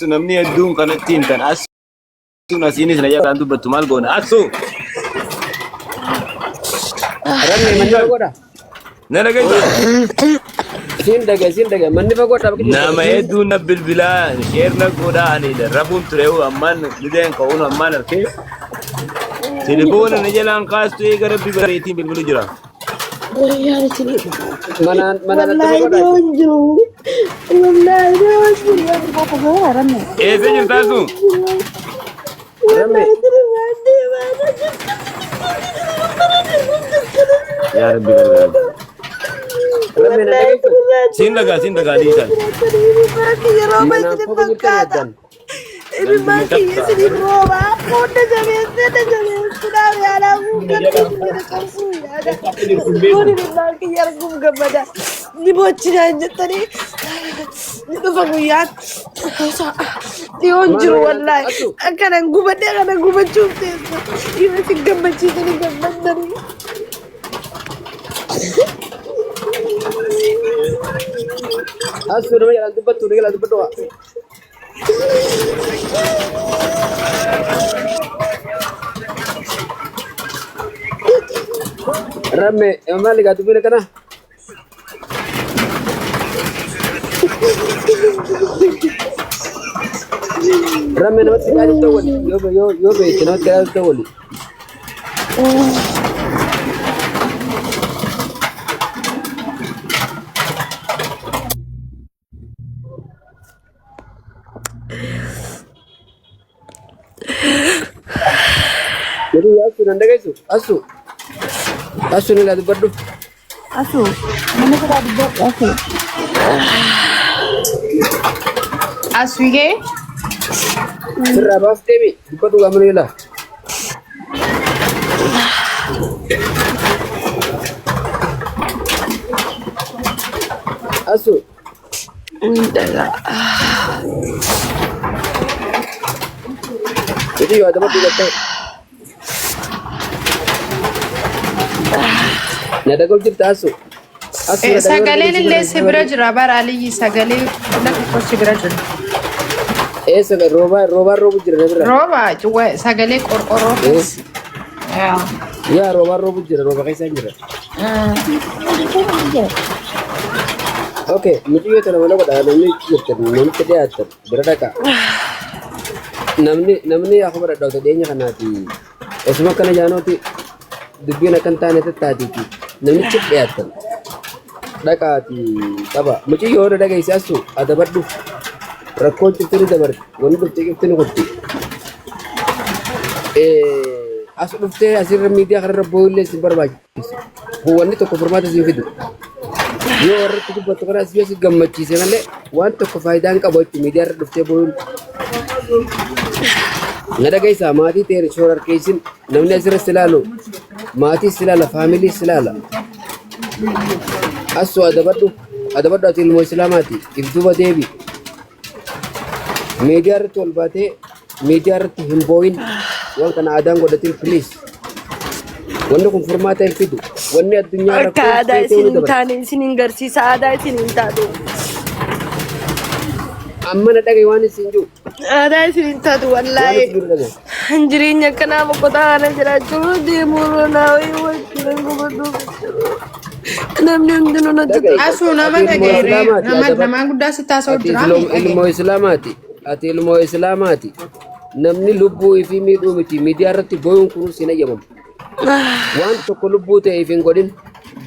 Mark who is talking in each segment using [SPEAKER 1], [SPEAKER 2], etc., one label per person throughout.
[SPEAKER 1] Namni hedduun kanatti hin tan asuun asiinis na jalaan dubbattu maal goona asu.
[SPEAKER 2] Ramme manni fagoodha.
[SPEAKER 1] Na dhagaita.
[SPEAKER 2] Siin dhaga siin dhaga manni fagoodha bakki jirtu.
[SPEAKER 1] Nama hedduun na bilbilaa sheer na godhaa ani rafuun ture ammaan dhibeen ka'uun ammaan harkee telefoona na jalaan kaastu eega rabbi bareetiin bilbilu jira.
[SPEAKER 3] Wayyaan isinii
[SPEAKER 2] Manaan manaan adda
[SPEAKER 3] Wallaahi
[SPEAKER 2] fagoodha.
[SPEAKER 3] dhiyoo hin jiru. Wallaahi dhiyoo hin jiru.
[SPEAKER 4] Ramme.
[SPEAKER 1] Eessa jirtaa sun?
[SPEAKER 2] Ramme
[SPEAKER 1] Yaa rabbi gargaari.
[SPEAKER 2] Ramme na dhageessu.
[SPEAKER 1] Siin dhagaa siin dhagaa dhiisan.
[SPEAKER 3] Yeroo
[SPEAKER 2] Manaan
[SPEAKER 3] isin
[SPEAKER 2] fagoo jirtan
[SPEAKER 3] fakkaata.
[SPEAKER 2] yaaddan.
[SPEAKER 3] Ilmaan kiyya isin rooba. Hunda jabeessee na jabeessuudhaaf yaalaa guuggatti isin cabsuu yaada. Kun ilmaan kiyya arguuf gammada. Ni boochinaan jettanii ni dhufa guyyaan. Dhiyoon jiru wallaahi.
[SPEAKER 2] Asu
[SPEAKER 3] Akkanan gubadhee kana gubachuuf teessa. Yoo isin gammachiisanii gammaddanii.
[SPEAKER 2] Asu nama jalaan dubbattu nama jalaan dubbadhu. Ramme maali gaa dubbiin akkana? Ramme namatti gaarii ta'u wali yoo yoo yoo beekte namatti gaarii ta'u wali. Jadi asu nan dhageessu asu asu ni laa dubbadhu.
[SPEAKER 4] Asu. Mana biraa dubbadhu asu.
[SPEAKER 5] Asuyee
[SPEAKER 2] Sirraa baaftee mi dubbadhu gaamana ilaa. Asu jadi yoo adama dubbadhu. Na dhaga'u jirta asu. Asu na dhaga'u
[SPEAKER 5] Sagaleen illee si bira jira bara Aliyyi sagalee fuula tokko si bira jira.
[SPEAKER 2] Eessa roobaa roobaan roobu jira na bira.
[SPEAKER 5] Rooba sagalee qorqorroo keessa. Yaa.
[SPEAKER 2] Yaa roobaan roobu jira rooba keessa hin jira. Okay, mucayyoo tana mana godhaa namni jirtan namitti dhiyaatan bira dhaqaa. Namni namni yaa kuma dhadhaawta dhiyeenya kanaati. Osuma akkana jaanooti dubbiin akka hin taane tattaatiiti. Namichi dhiyaatan dhaqaati qaba. Mucayyoo hunda dhageessi asu adabadhu. Rakkoon cufti ni dabarti. Wanni dhufte cufti ni kutti. As dhuftee asirra miidiyaa kanarra boo'illee si barbaachisu. Wanni tokko furmaata siin fidu. Yoo warratti dubbattu kanas yoo si gammachiise malee waan tokko faayidaa hin qabu jechuudha miidiyaa irra dhuftee boo'uun. Na dhageessaa maatii ta'e shoorarkeessin namni asirra si ilaalu maatii si ilaala faamilii si ilaala. Asuu adabadhu adabadhu ati ilmoo islaamaati if duuba deebi. Miidiyaa irratti ol baatee miidiyaa irratti hin boo'in waan kana aadaan godhatin please. Wanni kun furmaata hin fidu. Wanni addunyaa
[SPEAKER 3] Akka
[SPEAKER 2] rakkoon
[SPEAKER 3] aadaa
[SPEAKER 2] feetee
[SPEAKER 3] isin
[SPEAKER 2] ni
[SPEAKER 3] hin
[SPEAKER 2] dabarti.
[SPEAKER 3] taane isin hin garsiisa aadaa isin hin taatu.
[SPEAKER 2] Amma na dhagaye waan isin jiru.
[SPEAKER 3] Aadaa isin hin taatu
[SPEAKER 2] Waan
[SPEAKER 3] wallaahi.
[SPEAKER 2] isin jiru dhagaye.
[SPEAKER 3] Jireenya akkanaa boqotaa kana jiraachuu deemuu naa wayii wajjin gubadhuuf jiru. Namni hundinuu natti
[SPEAKER 2] Dhagaye.
[SPEAKER 3] tola.
[SPEAKER 5] Asuu nama
[SPEAKER 2] Ati ilmoo
[SPEAKER 5] dhagaye
[SPEAKER 2] islaamaati
[SPEAKER 5] nama
[SPEAKER 2] adabadhu.
[SPEAKER 5] namaa guddaa si taasa'u
[SPEAKER 2] Ati
[SPEAKER 5] jira
[SPEAKER 2] ilmoo islaamaati. Ati ilmoo islaamaati. Namni lubbuu ifii miidhuu miti. Miidiyaa irratti boo'uun kunuun sin eeyyamamu. Waan tokko lubbuu ta'eef hin godhin.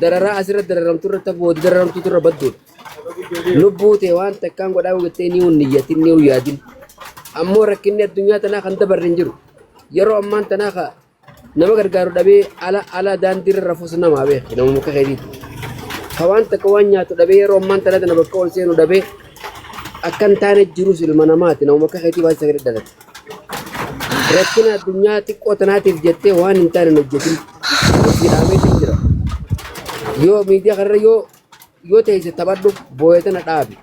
[SPEAKER 2] Dararaa asirra dararamtu irratti booda dararamtu irra badduudha. Lubbuu ta'e waan takkaan godhaa jettee ni hunniyatin ni yaadin. Ammoo rakkinni addunyaa tanaa kan dabarre hin jiru. Yeroo ammaan tanaa ka nama gargaaru dhabee ala ala daandiirra rafus namaa beeka nama muka keetiiti. Ka waan takka waan nyaatu dhabee yeroo ammaan tanaa tana bakka ol seenu dhabee akka hin taane jirus ilma namaati nama muka keetii waan sagalee dhalate. Rakkina addunyaa xiqqoo tanaatiif jettee waan hin taane hin hojjetin. Hojii dhaabeetiin jira. Yoo miidiyaa kanarra yoo yoo teesse taphadhu booya tana dhaabi.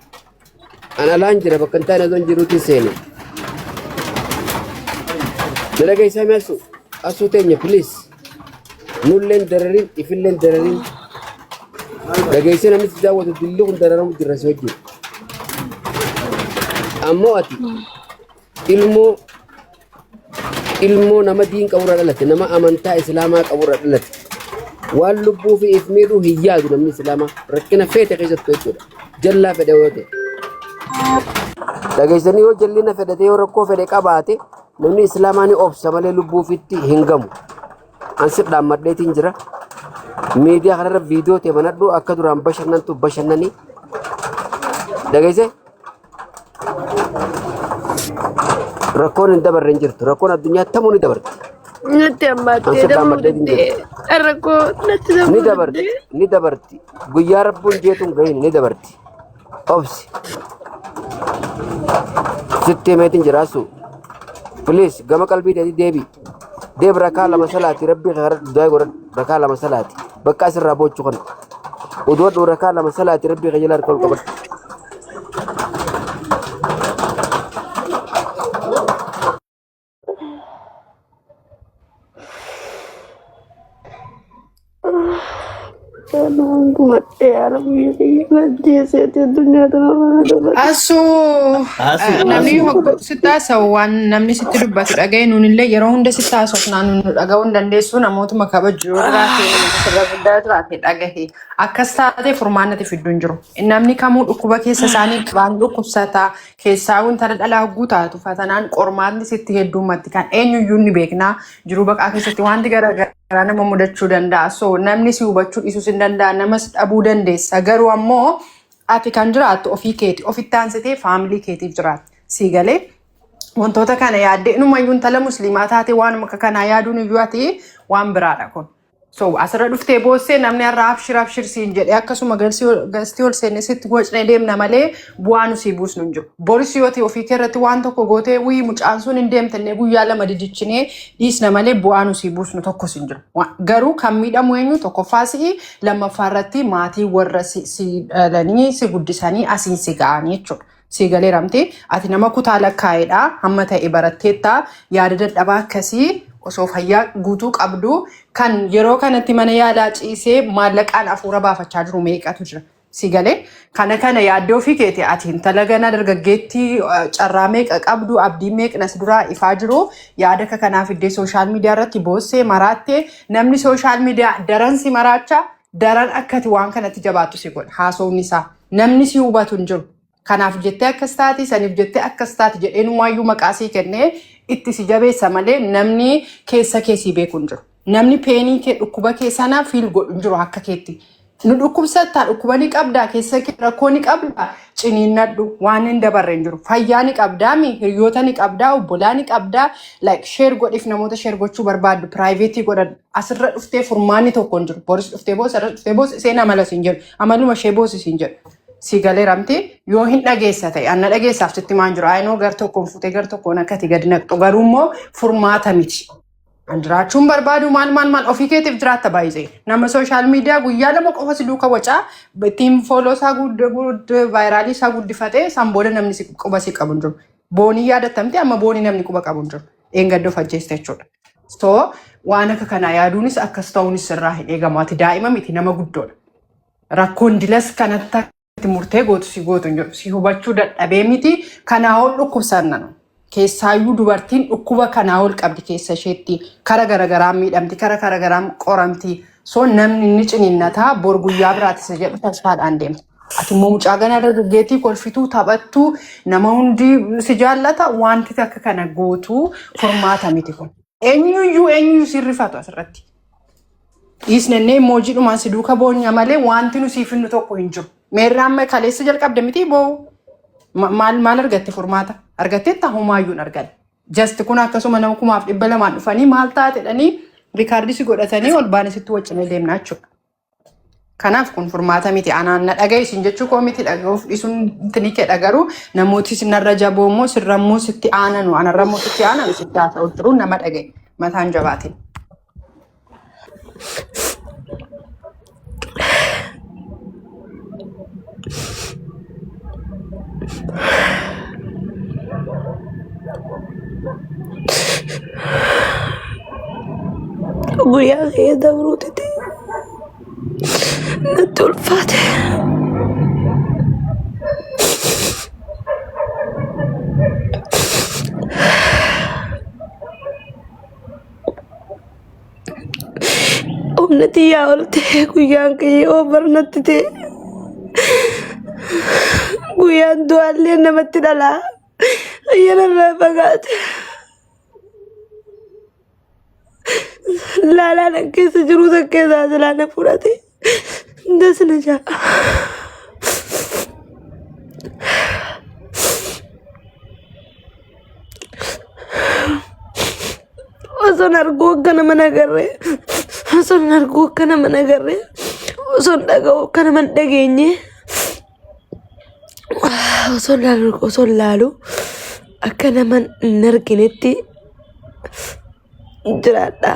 [SPEAKER 2] An alaan jira bakka hin taane osoo hin jiruutiin seene. Na dhageessaa mi asuu? Asuu teenya please. Nulleen dararin ifilleen dararin. Dhageessee namni si daawwatu dilli kun dararamu jira si wajjin. Ammoo ati Ilmoo ilmoo nama diin qaburra dhalate, nama amantaa islaamaa qaburra dhalate. Waan lubbuu fi if miidhuu hin yaadu namni islaamaa rakkina feete keessattuu jechuudha. Jallaa fedhe yoo ta'e. Dhageessanii yoo jallina fedhate yoo rakkoo fedhe qabaate namni islaamaa ni obsa malee lubbuu ofiitti hin gamu. An si dhaammadheetiin jira. Miidiyaa kanarra viidiyoo ta'e banadhu akka duraan bashannantu bashannanii. Dhageessee? Rakkoon hin dabarre hin jirtu. Rakkoon addunyaa tamuu ni dabarti.
[SPEAKER 3] Natti hammaattee
[SPEAKER 2] An si
[SPEAKER 3] dabruu
[SPEAKER 2] dhaammadheetiin
[SPEAKER 3] diddee.
[SPEAKER 2] jira.
[SPEAKER 3] Rakkoo natti
[SPEAKER 2] Ni
[SPEAKER 3] dabruu
[SPEAKER 2] dabarti.
[SPEAKER 3] diddee.
[SPEAKER 2] Ni dabarti. Guyyaa rabbuun jeetuun gahin ni dabarti. Obsi. Sitti himeetiin jiraasu. Please gama qalbii teetii deebi. Deeb rakaa lama salaati rabbii kee kadhadhu du'aa godhadhu rakaa lama salaati. Bakka asirraa boochu kana. Uduwadhu rakaa lama salaati rabbii kee jala harka ol qabadhu.
[SPEAKER 3] Kanumaan gubadhee haala biyya kiyya ajjeeseeti addunyaa tana irra dabarse.
[SPEAKER 5] Asuu
[SPEAKER 1] Asu
[SPEAKER 5] namni
[SPEAKER 1] asu.
[SPEAKER 5] hogguu sitti haasa'u waan namni sitti dubbatu dhaga'e nuunillee yeroo hunda sitti haasofnaa nuun nu dhaga'uu hin dandeessu namootuma kabaju yoo jiraate namoota irra guddaa jiraate dhagahe akkas taate furmaannati fiddu hin jiru. Namni kamuu dhukkuba keessa isaanii qabaan dhukkubsata keessaa intala dhalaa hogguu taatu fatanaan qormaatni sitti heddummatti kan eenyuyyuu ni beekna jiruu baqaa keessatti wanti garaagaraa nama mudachuu danda'a. So namni si hubachuu dhiisuus hin danda'a namas dhabuu dandeessa garuu ammoo ati kan jiraattu ofii keeti ofitti aansitee faamilii keetiif jiraatta. Sii galee wantoota kana yaaddee inumayyuu intala musliimaa taate waanuma akka kanaa yaaduun iyyuu ati waan biraadha kun. So asirra dhuftee boossee namni har'a abshir abshir siin jedhee akkasuma galstii ol seenne sitti wacnee deemna malee bu'aa nu sii buusnu hin jiru. Boris yoo ta'e ofii kee irratti waan tokko gootee wii mucaan sun hin deemtennee guyyaa lama didichinee dhiisna malee bu'aa nu sii buusnu tokkos hin jiru. Garuu kan miidhamu eenyu tokkoffaa si'i lammaffaa irratti maatii warra si si dhalanii si guddisanii asiin si ga'anii jechuudha. Sii galeeramti ati nama kutaa lakkaa'eedha hamma ta'e baratteetta yaada dadhabaa akkasii osoo fayyaa guutuu qabdu kan yeroo kanatti mana yaalaa ciisee maallaqaan afuura baafachaa jiru meeqatu jira. Sii galee kana kana yaaddoo ofii keeti ati intala ganaa dargaggeettii carraa meeqa qabdu abdii meeqna si duraa ifaa jiru yaada akka kanaa fiddee sooshaal miidiyaa irratti boossee maraattee namni sooshaal miidiyaa daran si maraacha daran akkati waan kanatti jabaattu si godha haasofni isaa namni si hubatu hin jiru. Kanaaf jettee akkas taati saniif jettee akkas taati jedhee numaayyuu maqaa sii kennee itti si jabeessa malee namni keessa kee sii beeku hin jiru. Namni peenii kee dhukkuba kee sana fiil godhu hin jiru akka keetti. Nu dhukkubsattaa dhukkuba ni qabdaa keessa kee rakkoo ni qabdaa ciniinnadhu waan hin dabarre hin jiru. Fayyaa ni qabdaa mi hiriyoota ni qabdaa obbolaa ni qabdaa like share godhiif namoota share gochuu barbaaddu piraayiveetii godhadhu. Asirra dhuftee furmaanni tokko hin jiru. Boris dhuftee boos irra dhuftee boos isheen amala siin jedhu amaluma ishee boosi siin jedhu. Si galee ramti yoo hin dhageessa ta'e anna dhageessaaf sitti maan jiru ayinoo gar tokkoon fuutee gar tokkoon akkati gadi naqxu garuu immoo furmaata miti. An jiraachuun barbaadu maal maal maal ofii keetiif jiraatta baay'ee. Nama sooshaal miidiyaa guyyaa lama qofa si duuka wacaa ittiin fooloo isaa vaayiraalii isaa guddifatee san booda namni si quba si qabu hin jiru. Boonii yaadattamte amma boonii namni quba qabu hin jiru. Dheengadda of ajjeeste jechuudha. So waan akka kanaa yaaduunis akkas ta'uunis sirraa hin eegamu. Ati daa'ima miti nama guddoodha. Rakkoon dilas kanatti ati murtee gootu si gootu hin jiru. Si hubachuu dadhabee miti kanaa ol dhukkubsanna. Keessaayyuu dubartiin dhukkuba kanaa ol qabdi keessa isheetti kara garagaraan miidhamti kara garagaraan qoramti. So namni inni ciniinnataa bor guyyaa biraati isa jedhu tasfaadhaan deema. Ati immoo mucaa ganaa dargaggeettii kolfituu taphattuu nama hundi si jaallata wanti akka kana gootuu furmaata miti kun. Eenyuyyuu eenyuyyuu si rifatu asirratti. Dhiisnennee moojiidhumaan si duuka boonya malee wanti nu siif hinnu tokko hin jiru. Meerri amma kaleessa jalqabde miti boo maal maal argatte furmaata? Argatteetta homaayyuu hin arganne. Just kun akkasuma nama 2,200 dhufanii maal taate jedhanii riikaardii si godhatanii ol baane sitti waccinee deemna jechuudha. Kanaaf kun furmaata miti. Anaan na dhaga'i isin jechuu koo miti dhaga'uuf dhiisuun ni kedha garuu namooti sinarra jaboo immoo sirra immoo sitti aananu anarra immoo sitti aananu sitti haasa'u jiru nama dhaga'i mataan jabaatin.
[SPEAKER 3] Guyyaa kiyya dabruu dide. Natti ulfaate. Humna xiyyaa ol ta'e guyyaan kiyya oo barnatti ta'e. Guyyaan du'aallee namatti dhala. Ayyana irraa fagaate. Laalaan an keessa jiru san keessaa silaa na fudhate. Das na jaa. Osoon arguu akka nama hin agarre. Osoon arguu akka nama hin agarre. Osoon dhaga'u akka nama hin dhageenye. Osoon laalu osoon laalu akka nama hin arginetti jiraadha.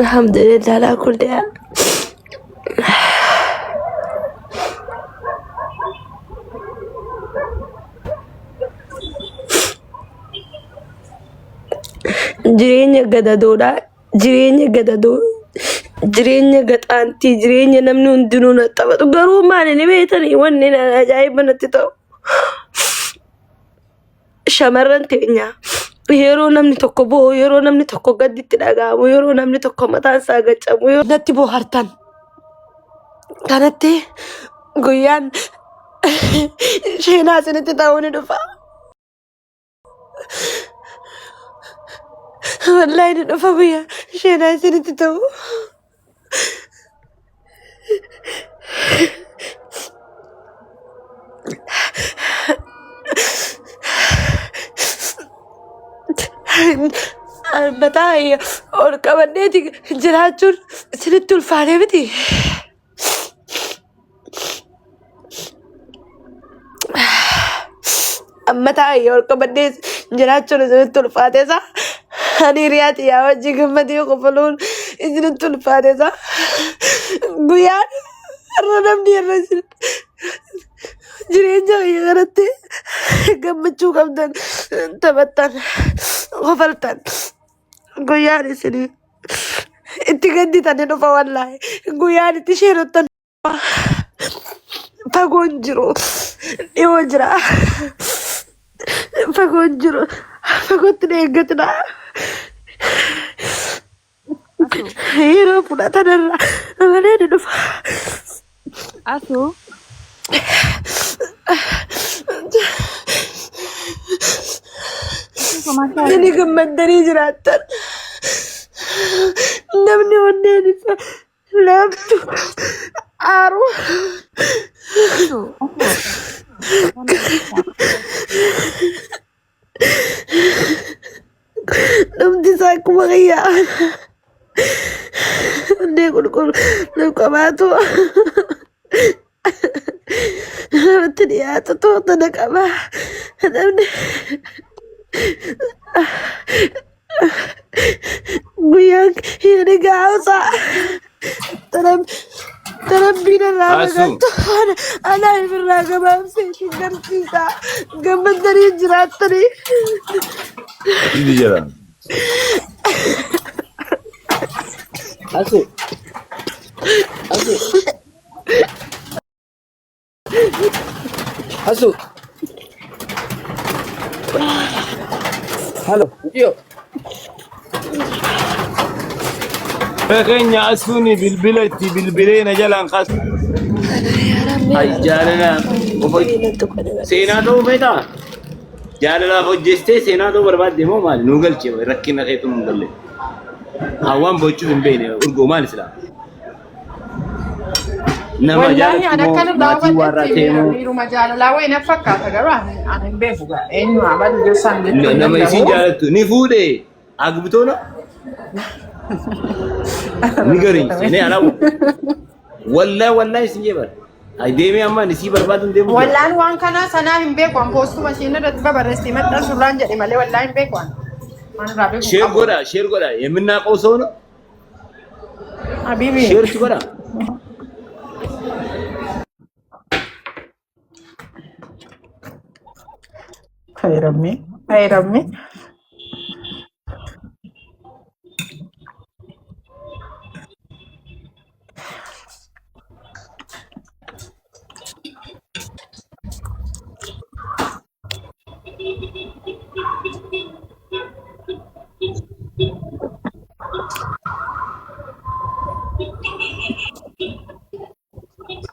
[SPEAKER 3] Alhamdulillah ala kulli haal. Jireenya gadadoodha. Jireenya gadadoo. Jireenya gaxaantii. Jireenya namni hundinuu na taphatu. Garuu maali ni beektanii wanni na ajaa'iba natti ta'u. Shamarran teenya yeroo namni tokko bo'u, yeroo namni tokko gadditti dhaga'amu, yeroo namni tokko mataan isaa gaccabu, yeroo natti bohaartan. Kanatti guyyaan sheenaa isinitti ta'uu ni dhufa. Wallaahi ni dhufa guyyaa sheenaa isinitti ta'u. Mataa ol qabadheeti jiraachuun isinitti ulfaatee miti. Amma taa'ee ol qabadhee jiraachuun isinitti ulfaate isaa. Ani hiriyaa xiyyaa wajjin gammadee qofaluun isinitti ulfaate isaa. Guyyaan har'a namni irra isin jireenya kiyya kanatti gammachuu qabdan taphattan kofaltan guyyaan isinii itti gadditan ni dhufa wallaahi guyyaan itti sheerottan fagoon jiru dhiyoo jira fagoon jiru fagootti na eeggatina
[SPEAKER 4] Asu.
[SPEAKER 3] yeroo fudhatan irra malee ni dhufa.
[SPEAKER 4] Asu. Asu komataa
[SPEAKER 3] Nani gammaddanii jiraattan namni onneen isaa laaftu aaru
[SPEAKER 4] Asu. Asu.
[SPEAKER 3] Dhumti isaa akkuma kiyyaa onnee qulqulluu qabaatu namatti dhiyaatu to'atana qaba. Namni guyyaan hiyani gaa'usaa Tarabbiin irraa
[SPEAKER 1] Asu.
[SPEAKER 3] fagaattu anaa irraa gabaabsee isin garsiisa. Gammaddanii jiraattanii.
[SPEAKER 1] Inni jira.
[SPEAKER 2] Asu. Asu. Asu. Halo. Iyo.
[SPEAKER 1] Keenya asuuni bilbila itti bilbilee na jalaan kaasu. Ay jaalala seenaa ta'uu feetaa? Jaalalaaf hojjestee seenaa ta'uu barbaadde moo maali? Nuu galche rakkina keetu nu galle. Hawaan bochuu hin beekne urgoo maali silaa? Nama
[SPEAKER 5] Wallaahi
[SPEAKER 1] jaalatu
[SPEAKER 5] ani
[SPEAKER 1] moo
[SPEAKER 5] akkan irraa
[SPEAKER 1] maatii warraa
[SPEAKER 5] hubadhetti
[SPEAKER 1] ta'e moo
[SPEAKER 5] miiruma jaalalaa wayii na fakkaata garuu ani hin beeku gaa eenyu abalu jessaan jechuu hin
[SPEAKER 1] nama isiin
[SPEAKER 5] danda'u.
[SPEAKER 1] jaalattu ni fuudhe agbitoona ni garin seenee alawu. Wallahi wallahi isin jee bara. Ay deemee amma ani sii barbaadu hin deemu jira.
[SPEAKER 5] Wallaan waan kanaa sanaa hin beeku. An poostuma isheen irratti babarreessee maxxansurraan jedhe malee wallaan hin beeku. An waan irraa beeku hin
[SPEAKER 1] Share
[SPEAKER 5] qabu.
[SPEAKER 1] godha, share godha. የምናውቀው ሰው ነው።
[SPEAKER 5] Habibi.
[SPEAKER 1] Share godha.
[SPEAKER 5] Fayyadamne. Fayyadamne.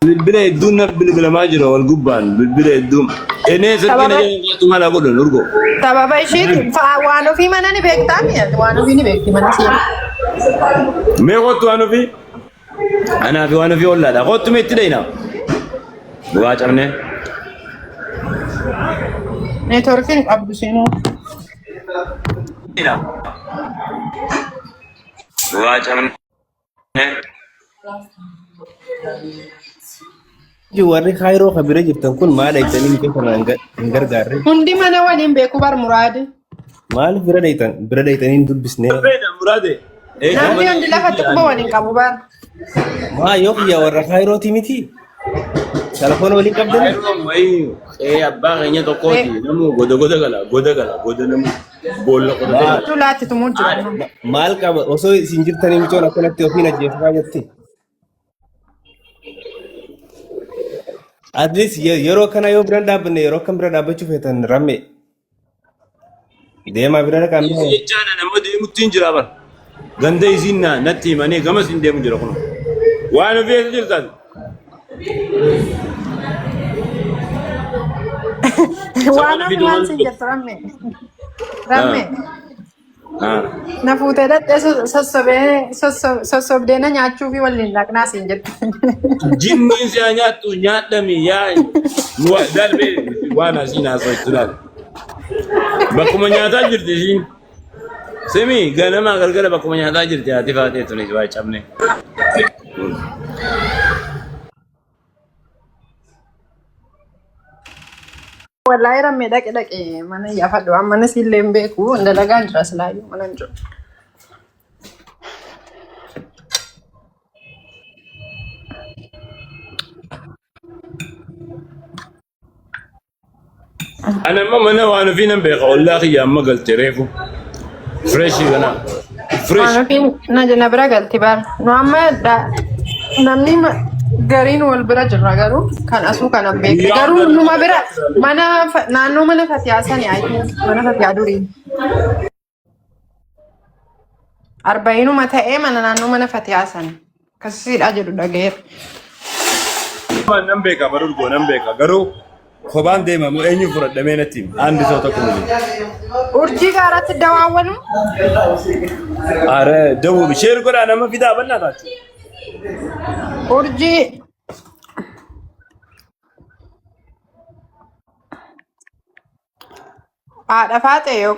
[SPEAKER 1] Bilbila hedduun na bilbilamaa jira wal gubbaan bilbila hedduun. Enee silkiin
[SPEAKER 5] Sababa
[SPEAKER 1] ajajaa maal haa godhan urgo.
[SPEAKER 5] sababa isheeti waan ofii mana ni beektaa mi'a waan ofii ni beekti mana seera.
[SPEAKER 1] Mee kottu waan ofii? Anaa fi waan ofii ollaadha. Kottu mee itti dhayina. Dhugaa cabnee.
[SPEAKER 5] Neetwoorkiin qabdu seenuu.
[SPEAKER 1] Dhugaa cabnee.
[SPEAKER 6] Warri Kaayiroo kan bira jirtan kun maal dhayitanii mucaa kana hin gargaarre?
[SPEAKER 5] Hundi mana waliin beeku bar muraadi.
[SPEAKER 6] Maaliif bira dhayitan? Bira dhayitanii hin dubbisnee?
[SPEAKER 1] Beena muraade.
[SPEAKER 5] Namni hundi lafatti quba waliin qabu bar.
[SPEAKER 6] Maa yoo kiyya warra Kaayirooti miti? Telefoona waliin qabdanii?
[SPEAKER 1] Kaayiroon wayii qe'ee abbaa keenya tokkooti. Namu goda goda gala goda gala goda namu boolla qotatee gala.
[SPEAKER 5] Tulaatti tumuu jira.
[SPEAKER 6] Maal qaba osoo isin jirtanii mucoon akkanatti ofiin ajjeefamaa jirti? At least yeroo kana yoo bira dhaabbanne yeroo akkam bira dhaabbachuu feetan ramme deemaa bira dhaqaa
[SPEAKER 1] Isii
[SPEAKER 6] mee
[SPEAKER 1] jechaana nama deemutti hin jira bara. Ganda isiin na natti himanii gamas hin deemu jira kun. Waan ofii eessa jirtan?
[SPEAKER 5] Waan ofii maal siin jettu ramme. Ramme. Na fuutee dhaqxee sossobee sossobdee na nyaachuu fi waliin dhaqnaa siin jette.
[SPEAKER 1] Jinniin si haa nyaattu nyaadhami yaa nu darbee waan asiin haasoftu laal. Bakkuma nyaataa jirti isiin. Simi ganamaa galgala bakkuma nyaataa jirti haati faatee tunis waa cabne.
[SPEAKER 5] Wallaahi rammee dhaqe dhaqe mana yaafadhu waan mana siillee hin beeku dalagaan jira silaayyuu mana hin jiru.
[SPEAKER 1] Ana amma mana waan ofii nan beeka ollaa kiyya amma galte reefu. Fresh kana. Fresh.
[SPEAKER 5] Waan ofii na bira galti bar. Nu amma namni gariin wal bira jirra garuu kan asuu kana hin beekne. Garuu numa bira mana naannoo mana fatiyaa sani I think mana fatiyaa durii. Arba'iinuma ta'ee mana naannoo mana fatiyaa sani. Akkasiidha jedhu dhagayeera.
[SPEAKER 1] Nan beeka barurgoo nan beeka garuu kophaan deema moo eenyu fudhadhamee natti himi. Andi soo tokko miti.
[SPEAKER 5] Urjii gaaratti dawaawwalu.
[SPEAKER 1] Are dawuu share godhaa nama fidaa bannaa taate.
[SPEAKER 5] Urjii haadha faaxee yookaan.